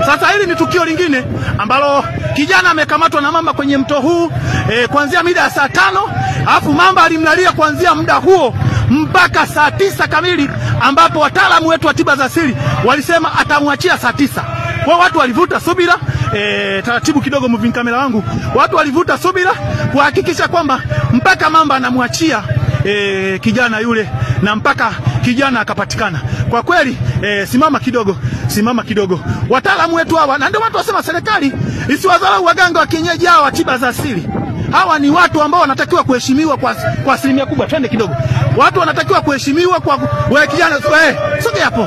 Sasa hili ni tukio lingine ambalo kijana amekamatwa na mamba kwenye mto huu kuanzia mida ya saa 5, alafu mamba alimlalia kuanzia muda huo mpaka saa 9 kamili, ambapo wataalamu wetu wa tiba za asili walisema atamwachia saa 9. Kwa watu walivuta subira, taratibu kidogo moving camera wangu. Watu walivuta subira kuhakikisha kwamba mpaka mamba anamwachia kijana yule na mpaka kijana akapatikana. Kwa kweli simama kidogo, simama kidogo. Wataalamu wetu hawa, na ndio watu wasema serikali isiwadharau waganga wa kienyeji hawa wa tiba za asili. Hawa ni watu ambao wanatakiwa kuheshimiwa kwa asilimia kubwa. Twende kidogo. Watu wanatakiwa kuheshimiwa kwa wewe kijana, sogea hapo.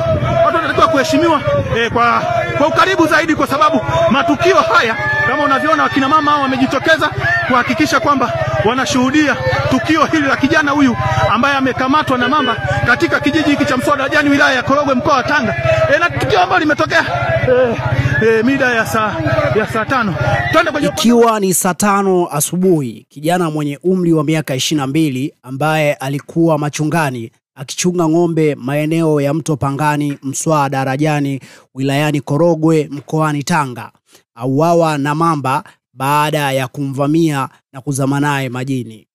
Watu wanatakiwa kuheshimiwa kwa ukaribu zaidi, kwa sababu matukio haya kama unavyoona wakina mama hao wamejitokeza kuhakikisha kwamba wanashuhudia tukio hili la kijana huyu ambaye amekamatwa na mamba katika kijiji hiki cha Mswa Darajani, wilaya ya Korogwe, mkoa wa Tanga. Na tukio ambalo limetokea mida ya saa 5. Twende kwenye. Ikiwa ni saa 5 asubuhi, kijana mwenye umri wa miaka 22 ambaye alikuwa machungani akichunga ng'ombe maeneo ya mto Pangani, Mswa Darajani, wilayani Korogwe, mkoani Tanga, auawa na mamba baada ya kumvamia na kuzama naye majini.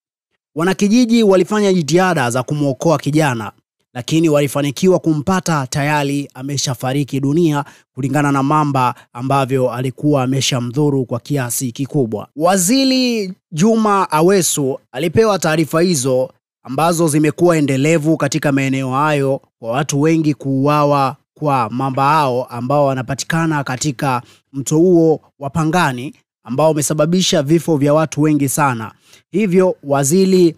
Wanakijiji walifanya jitihada za kumwokoa kijana, lakini walifanikiwa kumpata tayari ameshafariki dunia kulingana na mamba ambavyo alikuwa ameshamdhuru kwa kiasi kikubwa. Waziri Juma Aweso alipewa taarifa hizo ambazo zimekuwa endelevu katika maeneo hayo kwa watu wengi kuuawa kwa mamba hao ambao wanapatikana katika mto huo wa Pangani, ambao umesababisha vifo vya watu wengi sana. Hivyo waziri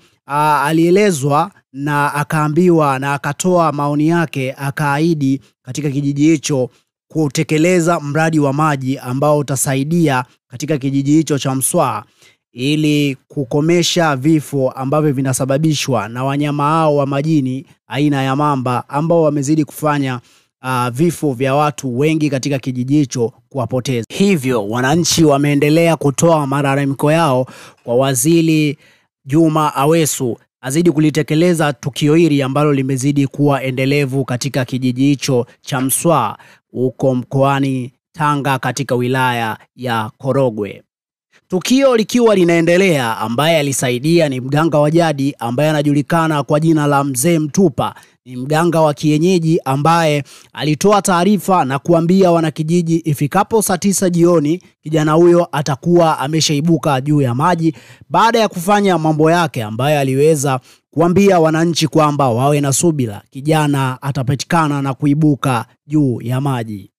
alielezwa na akaambiwa na akatoa maoni yake, akaahidi katika kijiji hicho kutekeleza mradi wa maji ambao utasaidia katika kijiji hicho cha Mswa ili kukomesha vifo ambavyo vinasababishwa na wanyama hao wa majini aina ya mamba ambao wamezidi kufanya vifo vya watu wengi katika kijiji hicho kuwapoteza. Hivyo wananchi wameendelea kutoa malalamiko yao kwa Waziri Juma Aweso azidi kulitekeleza tukio hili ambalo limezidi kuwa endelevu katika kijiji hicho cha Mswa huko mkoani Tanga katika wilaya ya Korogwe. Tukio likiwa linaendelea, ambaye alisaidia ni mganga wa jadi ambaye anajulikana kwa jina la Mzee Mtupa. Ni mganga wa kienyeji ambaye alitoa taarifa na kuambia wanakijiji ifikapo saa 9 jioni kijana huyo atakuwa ameshaibuka juu ya maji baada ya kufanya mambo yake, ambaye aliweza kuambia wananchi kwamba wawe na subira, kijana atapatikana na kuibuka juu ya maji.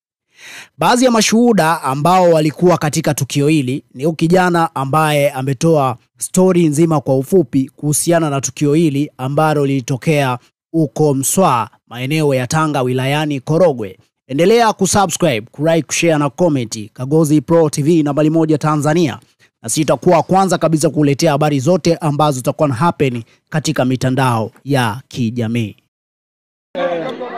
Baadhi ya mashuhuda ambao walikuwa katika tukio hili ni kijana ambaye ametoa story nzima kwa ufupi kuhusiana na tukio hili ambalo lilitokea uko Mswa, maeneo ya Tanga, wilayani Korogwe. Endelea kusubscribe, kulike, kushare na comment. Kagozi Pro TV nambari 1 Tanzania. Na sitakuwa kwanza kabisa kuletea habari zote ambazo zitakuwa na happen katika mitandao ya kijamii.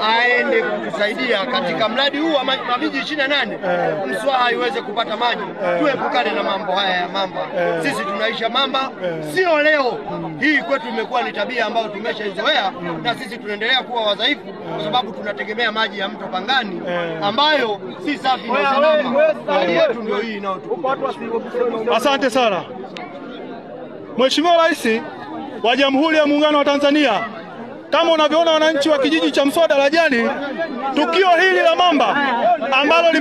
Aende kutusaidia katika mradi huu wa miji 28 Mswa haiweze kupata maji, tuepukane na mambo haya ya mamba. Sisi tunaisha mamba, sio leo hii kwetu imekuwa ni tabia ambayo tumeshaizoea, na sisi tunaendelea kuwa wadhaifu kwa sababu tunategemea maji ya mto Pangani ambayo si safi na salama. Hali yetu ndio hii inayotukuta. Asante sana Mheshimiwa Rais wa Jamhuri ya Muungano wa Tanzania. Kama unavyoona wananchi wa kijiji cha Mswa Darajani, tukio hili la mamba ambalo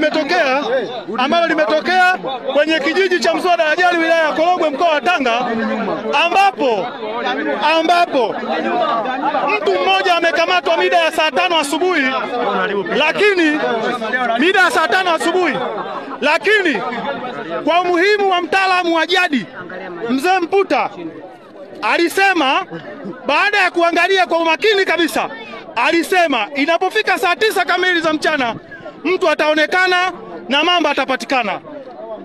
limetokea kwenye kijiji cha Mswa Darajani, wilaya ya Korogwe, mkoa wa Tanga, ambapo mtu mmoja amekamatwa mida ya saa 5 asubuhi, lakini mida ya saa 5 asubuhi, lakini kwa umuhimu wa mtaalamu wa jadi Mzee Mputa alisema, baada ya kuangalia kwa umakini kabisa, alisema inapofika saa 9 kamili za mchana mtu ataonekana na mamba atapatikana.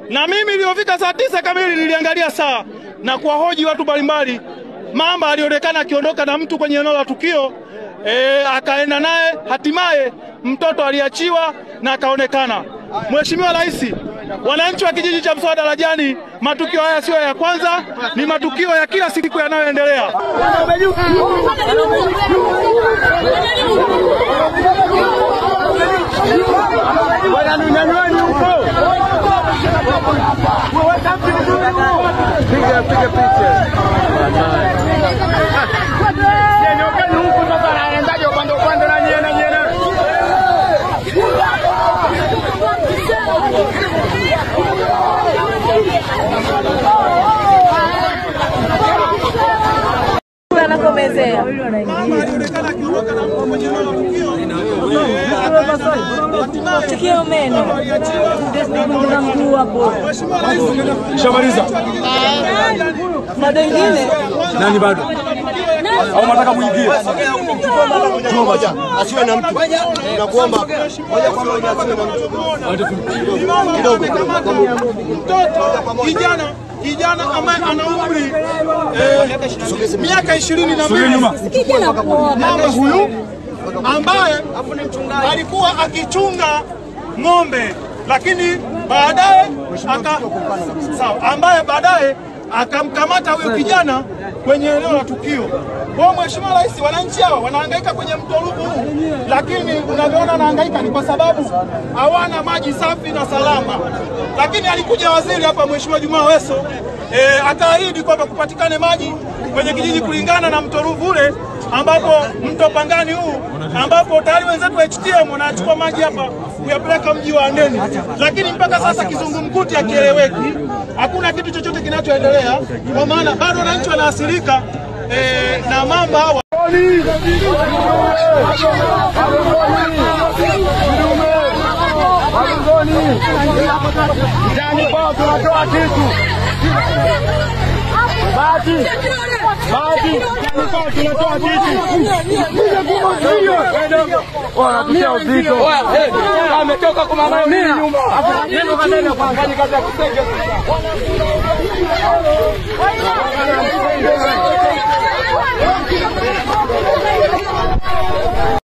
Na mimi nilipofika saa 9 kamili niliangalia saa na kuwahoji watu mbalimbali, mamba alionekana akiondoka na mtu kwenye eneo la tukio, akaenda naye, hatimaye mtoto aliachiwa na akaonekana. Mheshimiwa Rais, wananchi wa kijiji cha Mswa Darajani, matukio haya sio ya kwanza, ni matukio ya kila siku yanayoendelea. Anakomezea. Tukio meno. Ndio mguu hapo. Shamaliza. Bado ingine? Nani bado? Au nataka muingie? Asiwe na mtu. Nakuomba moja kwa moja asiwe na mtu. Kidogo. Mtoto kijana ambaye ana umri miaka 22. Mama huyu ambaye alikuwa akichunga ng'ombe, lakini baadaye ambaye baadaye akamkamata huyo kijana kwenye eneo la tukio. Kwa Mheshimiwa Rais, wananchi hawa wanahangaika kwenye mto Ruvu huu, lakini unavyoona wanahangaika ni kwa sababu hawana maji safi na salama. Lakini alikuja waziri hapa Mheshimiwa Juma Aweso, akaahidi kwamba kupatikane maji kwenye kijiji kulingana na mto Ruvu ule, ambapo mto Pangani huu ambapo tayari wenzetu wa HTM wanachukua maji hapa kuyapeleka mji wa Handeni. Lakini mpaka sasa kizungumkuti hakieleweki, hakuna kitu chochote kinachoendelea, kwa maana bado wananchi wanaathirika na mamba hawa. Tunatoa kitu. Bati. Bati. Tunatoa kitu. Wanatia uzito. Ametoka kwa mama nyuma. Neno kanena kwa kazi ya kusenge.